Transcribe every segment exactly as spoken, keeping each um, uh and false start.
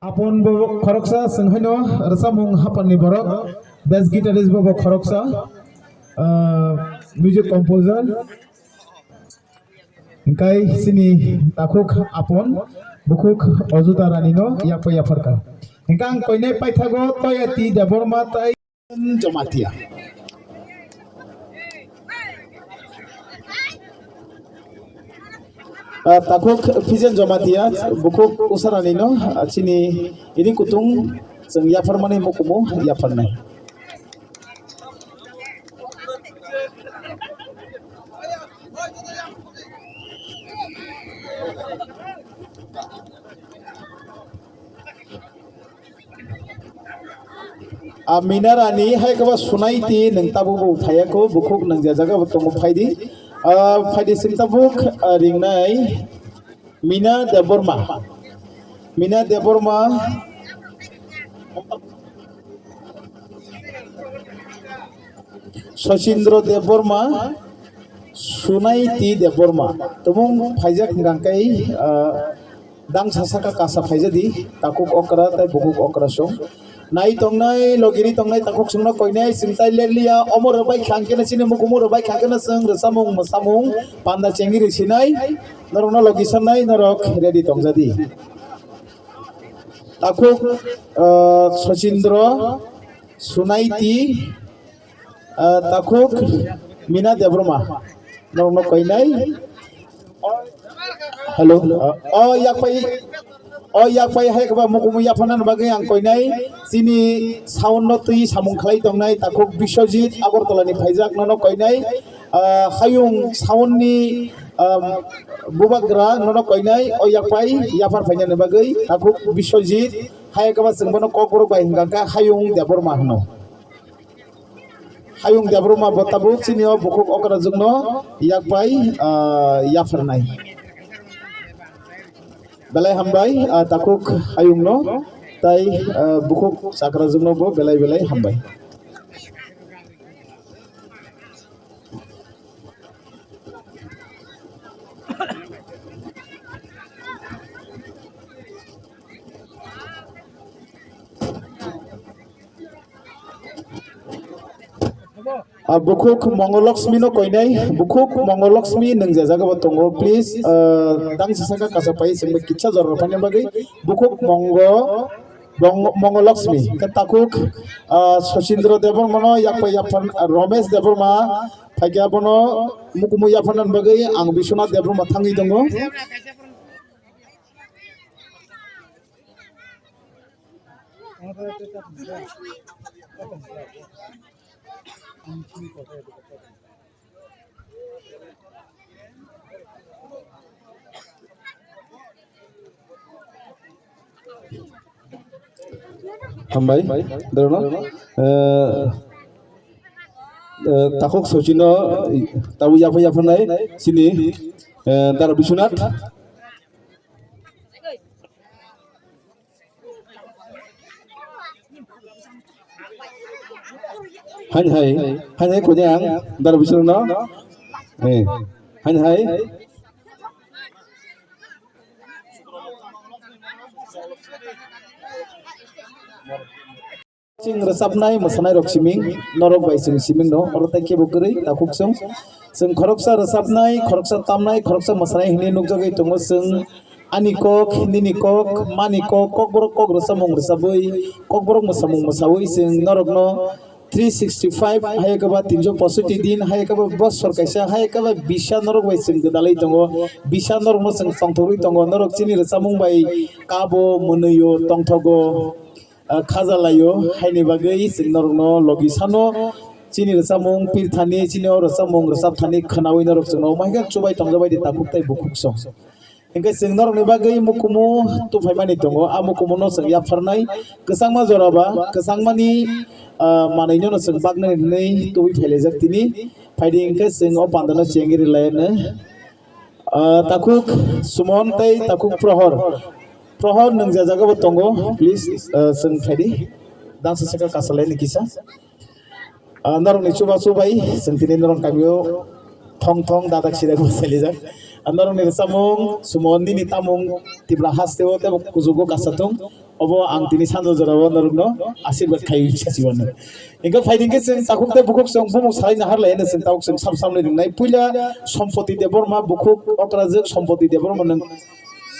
Apon bo khoroksa, chwng haino rwchapmung hapharni borok, bass guitarist bo bo khoroksa, ah, music composer. Hingkai chini takhuk Apon, bukhuk Ojuda Rani no yakpa yapharkha. Hingkhe ang koinai paithago Toyati Debbarma tai Jamatia. Ah, takhuk Fijen Jamatia, bukhuk Usarani no, ah, chini ini kutung chwng yapharmani mukumu yapharnai. A Minarani hai kaba Sunaiti nwng tabuk bo phaiya ko, bukhuk nwng je jaga bo tongo phaidi. Ah, phaidi sing tabuk, ah, ringnai Mina Debbarma. Mina Debbarma. Sachindra Debbarma, Sunaiti Debbarma. Tumung phaijak hingkha khe, ah, dangsa saka kasa phaijadi, takhuk okra tei bukhuk okra song. Nai tongnai, logiri tongnai, takhuk songno koinai, singtai lerliya, omo rwbai khangkhe na chini mukumu rwbai khangkhe na chwng rwchapmung mwsamung panda chengiri sinai, norokno logi sanai, norok ready tongjadi. Takhuk, ah, Sachindra, Sunaiti, ah, takhuk Mina Debbarma. Norokno koinai. Hello. Ah, o yakpai, o yakpai hai kaba mukumu yapharnani bagwi ang koinai. Chini sound no twi samung khlai tongnai takhuk Biswajit Agartala ni phaijak nono koinai. Ah, hayung sound ni, ah, bubagra nono koinai o yakpai yaphar phainani bagwi takhuk Biswajit hai kaba chwng bono kokborok bai hingkha khe Hayung Debbarma hwno. Hayung Debbarma bo tabuk chini o bukhuk okrajwkno yakpai, ah, yapharnai. Belai hambai, ah, takhuk Hayungno tai, ah, bukhuk chakrajwkno bo belai belai hambai. Ah, bukhuk Mongolokshmi no koinai, bukhuk Mongolokshmi nwng je jaga bo tongo, please, ah, dangsa saka kasa pai sengba kitsa jora rwphani bagwi bukhuk Mongo Bong-, Mongolokshmi, hingkhe takhuk, ah, Sachindra Debbarma no yakpai yaphan, ah, Romesh Debbarma phaikhe abono mukumu yapharnani bagwi ang Biswanath Debbarma thangwi tongo. Hambai, dorno. Eh, eh, takhuk Sachino, tabu yapha yaphanai, sini, eh, Dara Biswanath. Hain hai, hain hai, konyang, Dara Biswanath no. Eh, hain hai. Chwng rwchapnai mwsanairok siming, norok bai chwng siming no, oro tai kebo kwrwi takhuk chwng. Chwng khoroksa rwchapnai, khoroksa tamnai, khoroksa mwsanai hinwi nukjagwi tongo chwng. Ani kok, nini kok, mani kok, kokborok kok rwchapmung rwchapwi, kokborok mwsamung mwsawi chwng norokno three sixty five, hayakhe ba tinso posoiti din, hayakhe ba bosor kaisa, hayakhe ba bisa norok bai chwng gwdalwi tongo, bisa norokno chwng tongthogwi tongo, norok chini rwchapmung bai kabo, mwnwio, tongthogo. Ah, khaja laio, haini bagwi chwng norokno logi sano, chini rwchapmung pirthani, chini o rwchapmung rwchapthani khwnawi norok chwngno omo hai khe chubai tongjabai di takhuk tei bukhuk song. Hinkhe chwng norokni bagwi mukumu tuphaimani tongo, a mukumuno chwng yapharnai kwchangma joraba, kwchangmani, ah, manwino chwng baknani hwnwi tubui phailaijak tini. Phaidi hinkhe chwng o pandano chengwi rwlaino. Ah, takhuk Sumon tei takhuk Prohor. Prohor, nwng je jaga bo tongo, please, ah, chwng phaidi. Dangsa saka kasalaini kisa. Ah, norokni chubachu bai, chwng tini norok kamio thong thong dadak sidak bo sailijak. Ah, norokni rwchapmung, Sumon nini tamung Tipra hasteo tei bo kuchugo kasathung. Obo ang tini sando jorao norokno asirwad khai sachi mano. Hingke phaidi hingke chwng takhuk tei bukhuk chwng bumung salai nahar lai hwnwi chwng tabuk chwng sam samlai ringnai. Puila Sompoti Debbarma bukhuk okrajwk Sompoti Debbarma nwng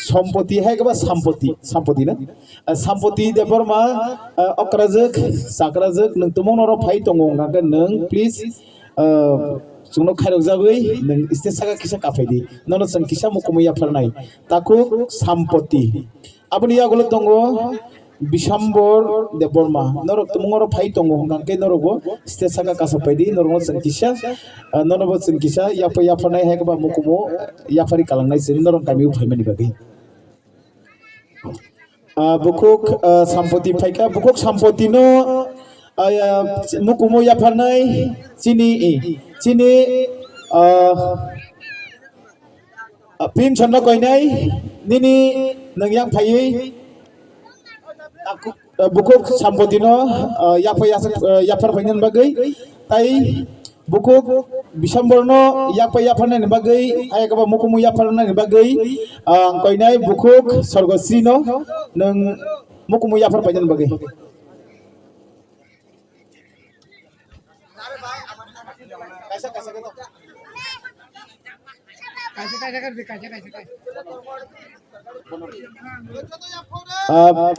Sompoti hai khe ba Sampoti, Sampoti na? Ah, Sampoti Debbarma, ah, okrajwk, chakrajwk nwng tumung norok phai tongo hwnkha khe nwng please, ah, chwngno khairokjagwi nwng stage saka kisa kaphai di. Nono chwng kisa mukumui yapharnai. Takhuk Sampoti. Aboni yagulo tongo Bisambor Debbarma. Norok tumung oro phai tongo hwnkha khe norokbo stage saka kasa phai di. Norokno chwng kisa, ah, nonobo chwng kisa yapha yapharnai hai khe ba mukumu yaphari kalangnai chwng norok kamio phaimani bagwi. Ah, bukhuk, ah, Sampoti phaikha, bukhuk Sampoti no, ah, ya, mukumu yapharnai chini, chini, ah, ah, Prince no koinai nini nwngyang phaiwi, ah, bukhuk Sampoti no, ah, yapha yasa-, ah, yaphar phainani bagwi tai bukhuk Bisambor no yakpai yapharnani bagwi, hai khe ba mukumu yapharnani bagwi, ah, ang koinai bukhuk Sorgosri no nwng mukumu yaphar painani bagwi. Ah,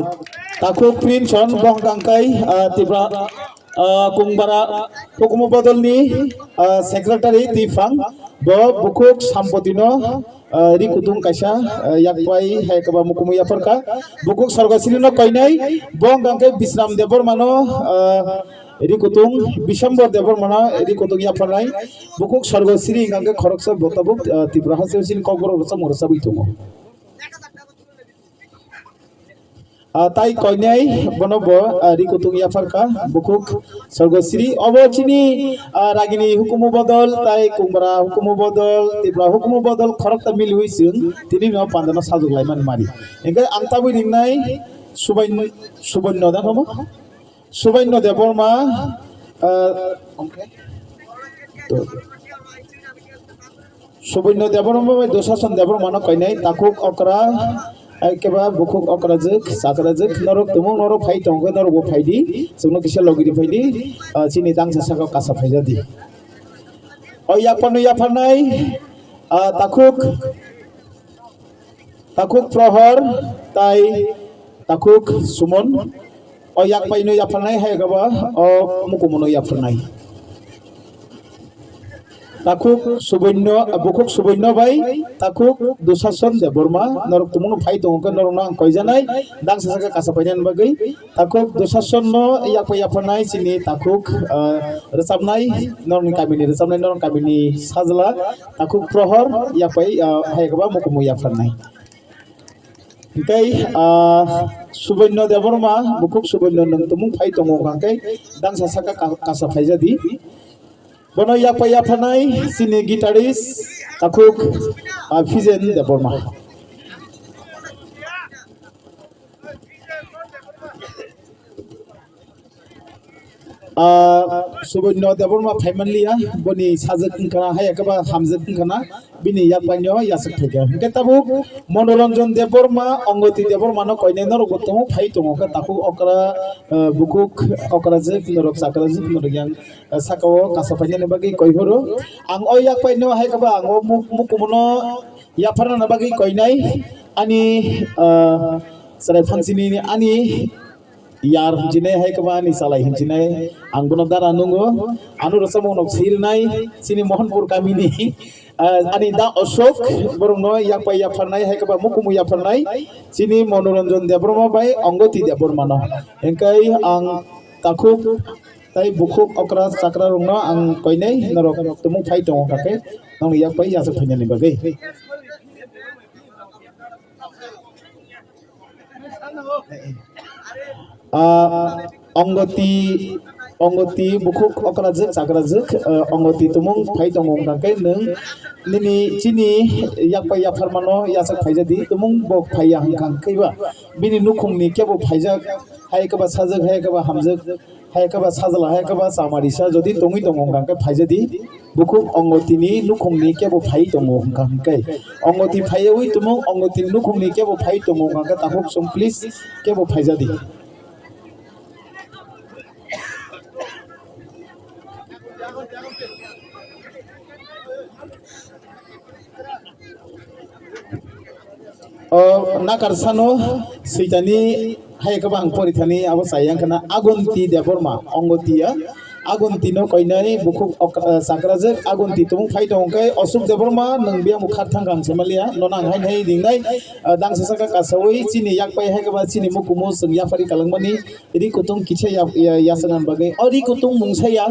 takhuk Prince hwn bong kangkai, ah, Tipra, ah, Kungbara hukumu bodolni, ah, secretary Tifang bo bukhuk Sampotino, ah, ri kutung kaisa, ah, yakpai hai khe ba mukumu yapharkha. Bukhuk Sorgosrino koinai bong kangkai Bisram Debbarmano, ah, ri kutung Bisambor Debbarmano ri kutung yapharnai. Bukhuk Sorgosri hwnkha khe khoroksa bo tabuk, ah, Tripura Hasteo chini kokborok rwchapmung rwchapwi tongo. Ah, tai koinai bono bo, ah, ri kutung yapharkha bukhuk Sorgosri. Obo chini, ah, ragini hukumu bodol, tai Kungbara hukumu bodol, Tripura hukumu bodol khoroksa miliwi chwng tini no pandano sajwk laimani mari. Hingkhe ang tabwi ringnai Subain-, Subainno da kamo? Subainno Debbarma, ah, Subainno Debbarma bai Dushason Debbarmano koinai takhuk okra, hai khe ba bukhuk okrajwk, chakrajwk, norok tumung norok phai tongo khe norokbo phai di, chwngno kisa logi ri phai di, ah, chini dangsa saka kasa phaija di. O yaphano yapharnai, ah, takhuk, takhuk Prohor tai takhuk Sumon. O yakpaino yapharnai hai khe ba o mukumuno yapharnai. Takhuk Subainno, bukhuk Subainno bai takhuk Dushason Debbarma, norok tumungno phai tongo khe norokno ang koijanai, dangsa saka kasa phainani bagwi. Takhuk Dusasonno yakpai yapharnai chini takhuk, ah, rwchapnai, norokni kamini rwchapnai, norokni kamini sajla, takhuk Prohor yakpai, ah, hai khe ba mukumu yapharnai. Tei, ah, Subainno Debbarma, bukhuk Subainno nwng tumung phai tongo hwnkha khe dangsa saka ka-, kasa phaijadi. Bono yakpai yapharnai chini guitarist takhuk, ah, Fijen Debbarma. Ah, Subainno Debbarma phaimanliya, boni sajwk wngkha na, hai khe ba hamjwk wngkha na, bini yakpaino yachak phaikha. Hingkhe tabuk Monoranjan Debbarma, Ongoti Debbarmano koinai norokbo tongo, phai tongo khe takhuk okra, ah, bukhuk okrajwk norok chakrajwk norok yang, ah, sakao kasa phainani bagwi koi horo. Ang o yakpaino hai khe ba ang o muk-, mukumuno yapharnani bagwi koinai ani, ah, chwrai phansini ani yar hinjinai hai khe ba ani chalai hinjinai ang bono dara nungo. Ano rwchapmung nok sirnai chini Mohanpur kamini, ah, ani da Ashok borokno yakpai yapharnai hai khe ba mukumu yapharnai chini Monoranjan Debbarma bai Ongoti Debbarmano. Hingkhe ang takhuk tai bukhuk okra chakra rokno ang koinai norok tumung phai tongo kha khe nokni yakpai yachak phainani bagwi. Ah, Ongoti, Ongoti bukhuk okrajwk chakrajwk, ah, Ongoti tumung phai tongo wngkha khe nwng nini chini yakpai yapharmano yachak phaijadi, tumung bo phaiya hwnkha khe ba bini nukhungni kebo phaijak, Hai khe ba sajwk, hai khe ba hamjwk, hai khe ba sajla, hai khe ba chamarisa jodi tongwi tongo hwnkha khe phaijadi. Bukhuk ongotini nukhungni kebo phai tongo hwnkha hwnkhe. Ongoti phaiyawi tumung ongotini nukhungni kebo phai tongo hwnkha khe takhuk song please kebo phaijadi. O nakar sano switani hai khe bang pori thani abo chayang khana Agunti Debbarma ongotiya. Agunti no koinai bukhuk ok-, eh, chakrajwk Agunti tumung phai tong khe Osuk Debbarma nwng biyang bukha thang kang se maliya no nang hai hai ringnai, eh, dangsa saka kasawi chini yak pai hai khe ba chini mukumu chwng yapharwi kalangmani. Ri kutung kisa ya, ya, yasanani bagwi. O ri kutung mungsa ya.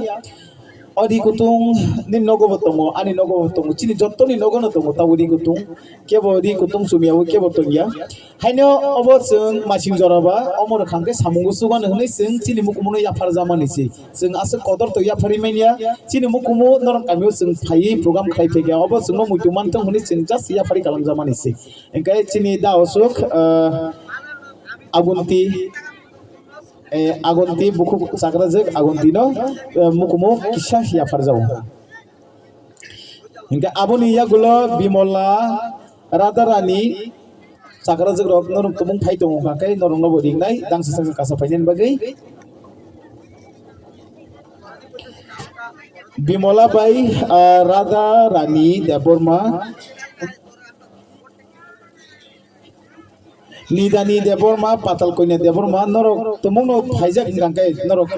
O ri kutung ni nogo bo tongo, ani nogo bo tongo. Chini jottoni nogo no tongo, tabo ri kutung. Kebo ri kutung chumya o kebo tongya. Haino obo chwng masing jora ba, omo rwkhang khe samung o chuban hwnwi chwng chini mukumu no yaphar jamani se. Chwng aswk kotor to yapharwi manya. Chini mukumu norok kamio chwng phaiwi program khlai phaikha. Obo chwngno muitu mantong hwnwi chwng just yapharwi kalam jamani se. Hwnkhe chini da Osuk, ah, Agunti. Eh, Agunti bukhuk chakrajwk Agunti no, eh, mukumu kisa yapharjago. Hingke aboni yagulo Bimola Radharani chakrajwk rok norok tumung phai tongo hwnkha khe norok no bo ringnai dangsa saka kasa phainani bagwi. Bimola bai, ah, Radharani Debbarma. Nidani Debbarma, Patal Koina Debbarma, norok tumungno phaijak hwnkha khe norok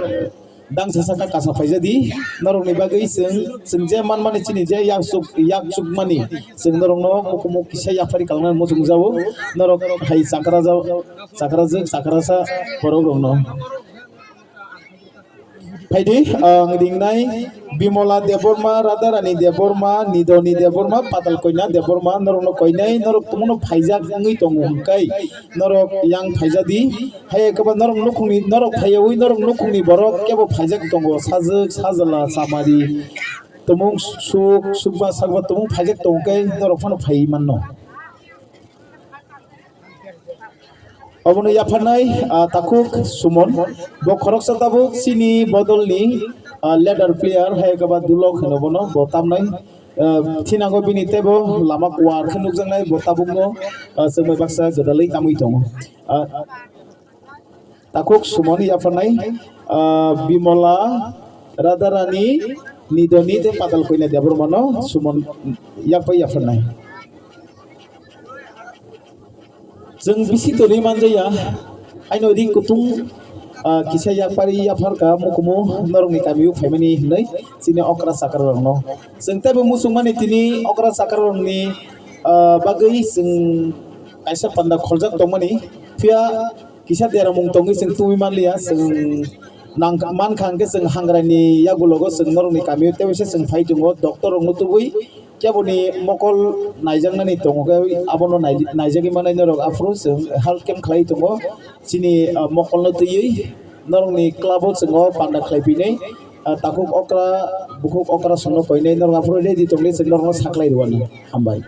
dangsa saka kasa phaijadi, norokni bagwi chwng, chwng je manmani chini je yaksuk, yaksukmani, chwng norokno mukumu kisa yapharwi kalnani muchungjago, norok hai chakra ja-, chakrajwk, chakrasa borokrokno. Phaidi, ang ringnai Bimola Debbarma, Radharani Debbarma, Nidoni Debbarma, Patal Koina Debbarma, norokno koinai, norok tumungno phaijak wngwi tongo hwnkhe, norok yang phaijadi. Hai khe ba norok nukhungni, norok phaiyawi norok nukhungni borok kebo phaijak tongo, sajwk, sajla, chamari, tumung suk, sukba, sakba tumung phaijak tongo khe norok phano phaiwi manno. Obono yapharnai, ah, takhuk Sumon. Bo khoroksa tabuk chini bodolni, ah, leader player, hai khe ba Dulok hino bono, bo tamnai, ah, thinango bini teibo lama kuar khe nukjaknai, bo tabukno, ah, chwngbai baksa gwdalwi tamwi tongo. Ah, takhuk Sumon yapharnai, ah, Bimola, Radharani, Nidoni tei Patal Koina Debbarmano Sumon yakbai yapharnai. Chwng bisi torwi manjaya, haino ri kutung, ah, kisa yapari yapharka mukumu norokni kamio phaimani hinwi chini okra chakra rokno. Chwng teibo muchungmani tini okra chakra rokni, ah, bagwi chwng kaisa panda kholjak tongmani. Phiya kisa deramung tongwi chwng tubui manliya, chwng nang-, mankha hwnkhe chwng hangrani yagulogo chwng norokni kamio tei waisa chwng phai tongo, doctor rokno tubui keboni mokol naijaknani tongo khe abono nai-, naijagwi manai norok aphuru chwng health camp khlai tongo chini, ah, mokolno twiwi norokni club o chwng o panda khlai phinai, ah, takhuk okra bukhuk okra songno koinai norok aphuru ready tongwi chwng norokno saklai rwani hambai.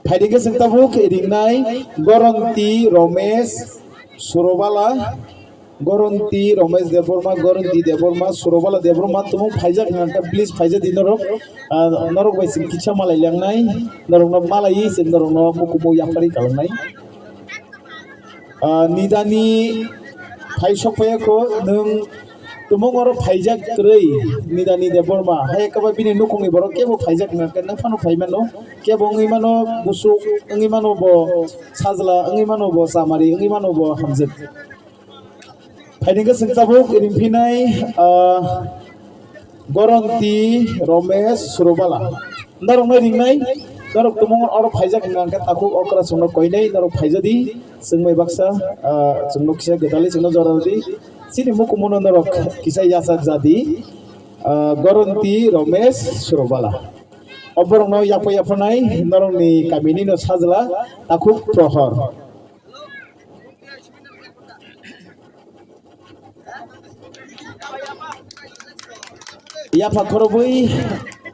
Phaidi khe chwng tabuk ringnai Goronti Romesh Surobala, Goronti Romesh Debbarma, Goronti Debbarma, Surobala Debbarma tumung phaijak hwnkha khe please phaijadi norok, ah, norok bai chwng kisa malai lengnai, norokno malaiwi chwng norokno mukumu yapharwi kalangnai. Ah, nidani phai sok phaiya kho, nwng tumung oro phaijak kwrwi, nidani Debbarma. Hai khe ba bini nukhungni borok kebo phaijak hwnkha khe, nwng phano phai mano, kebo wngwi mano busuk, wngwi mano bo sajla, wngwi mano bo chamari, wngwi mano bo hamjwk. Phaidi khe chwng tabuk ringphinai, ah, Goronti Romesh Surobala. Norokno ringnai, norok tumung oro phaijak hwnkha khe takhuk okra chwngno koinai norok phaijadi, chwngbai baksa, ah, chwngno kisa gwdalwi chwngno jora rwdi. Chini mukumuno norok kisa yachak jadi, ah, Goronti Romesh Surobala. O borokno yapha yaphanai norokni kamini no sajla takhuk Prohor. Yapha khorobwi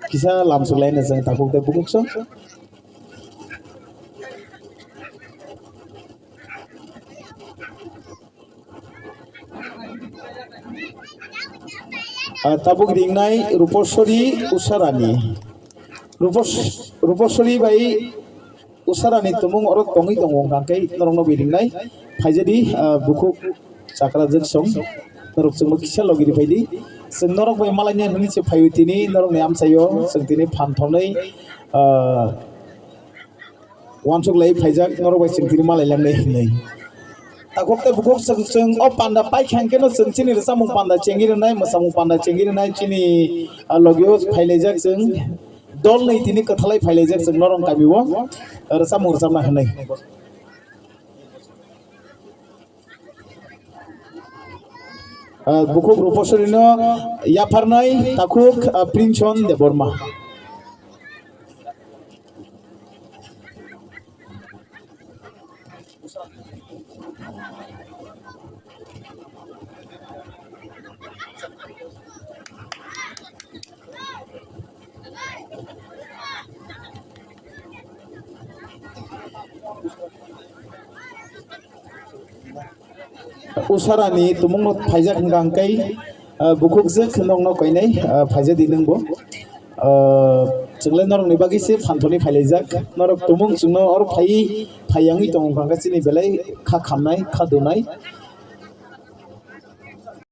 kisa lamsuk laina chwng takhuk tei bukhuk song. Ah, tabuk ringnai Ruposori Usarani. Rupos-, Ruposori bai Usarani tumung oro tongwi tongo hwnkha khe norokno bo ringnai. Phaijadi, ah, bukhuk chakra jwk song. Norok chwngno kisa logi riphaidi. Chwng norok bai malaina hwnwi se phaiwi tini norokni amchaio chwng tini phan thornwi, ah, uansuk lai phaijak, norok bai chwng tini malai langnai hinwi. Takhuk tei bukhuk chwng, chwng o panda paikha hwnkhe no chwng chini rwchapmung panda chengwi rwnai, mwsamung panda chengwi rwnai, chini, ah, logio phailaijak chwng, dol ni tini kwthalai phailaijak chwng norok kami o, ah, rwchapmung rwchapna hinwi. Ah, bukhuk Ruposori no yapharnai takhuk, ah, Princhon Debbarma. Usarani tumungno phaijak hwnkha hwnkhe, ah, bukhuk jwk nokno koinai, ah, phaijadi nwngbo. Ah, chwngle norokni bagwi se phanthorni phailaijak. Norok tumung chwngno oro phaiwi phai yangwi tongo hwnkha hwnkhe chini belai kha khamnai, kha dunai.